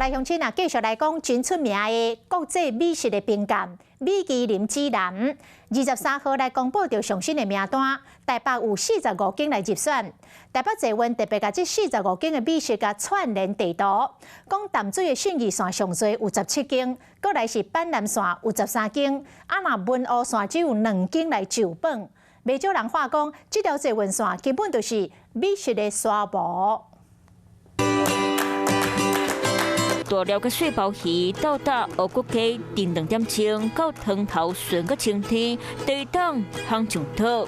來鄉親啊，繼續來講真出名的國際美食的評鑑米其林指南，23號來公布著上新的名單，台北有45間來入選。台北捷運特別共這四十五間的美食共串聯地圖，講淡水的信義線上濟有17間，閣來是板南線有13間，啊若文湖線只有2間來受榜。袂少人話講，這條捷運線根本就是美食的沙漠。大粒个碎鮑魚到達烏骨雞，定2點鐘到湯頭順閣清甜，低檔烘上桌。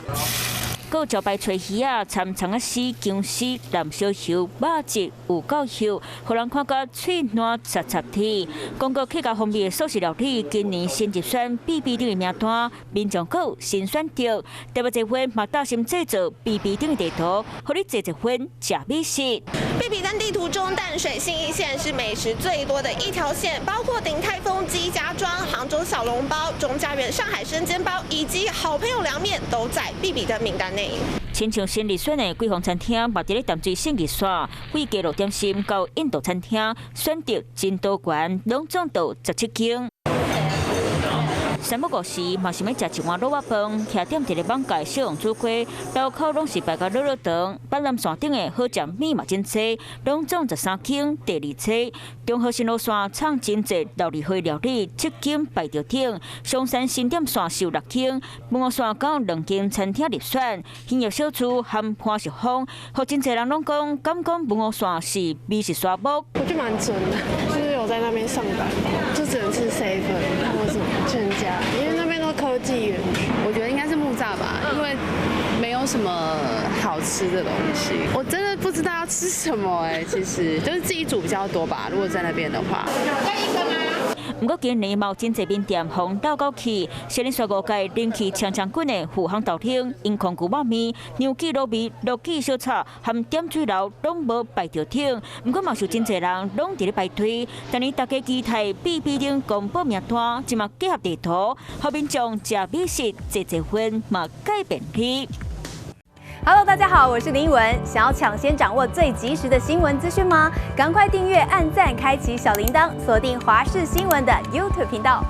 閣招牌炊魚仔、摻蔥仔絲、薑絲、藍燒肉、肉質有夠幼，予人看甲喙瀾插插甜。講到客家風味的素食料理，今年新入選必比登的名單，民眾閣有新選擇。台北捷運嘛搭心製作必比登的地圖，予你坐捷運食美食。必比登地圖中，淡水信義線是美食最多的一條線，包括鼎泰豐雞家莊、杭州小籠包、鍾家園上海生煎包以及好朋友涼麵，都在必比登名單內。親像新入選的桂鳳餐廳，嘛佇咧淡水信義線，對雞肉點心到印度餐廳，選擇真多元，攏總到17間。三不五時嘛想欲食一碗滷肉飯，徛踮一个網界小王子街，路口攏是排甲落落長。板南線頂的好食物嘛真濟，攏總13間第二濟。中和新路線創真濟老字號料理，7間排著頂。松山新店線有6間，文湖線閣有2間餐廳入選。興業小廚含潘石風，予真濟人攏講，敢講文湖線是美食沙漠。我覺得蠻準的，就是有在那邊上班，就只能吃 seven 或什麼全家，因為那邊都科技園區。我覺得應該是木柵吧，因為沒有什麼好吃的東西，我真的不知道要吃什麼哎，其實就是自己煮比較多吧。如果在那邊的話。要一個嗎？毋過今年嘛有真濟麵店予鬥狗氣，先連續五屆人氣強強滾的富康豆奶、英空牛肉麵、牛記滷味、樂記小炒含點水樓攏無排著頂。毋過嘛是有真濟人攏佇咧排隊。但是大家期待必比登公布名單，這馬結合地圖，予民眾食美食、坐捷運嘛蓋便利。 Hello，大家好，我是林奕文。想要搶先掌握最及時的新聞資訊嗎？趕快訂閱、按讚、開啟小鈴鐺，鎖定華視新聞的 YouTube 頻道。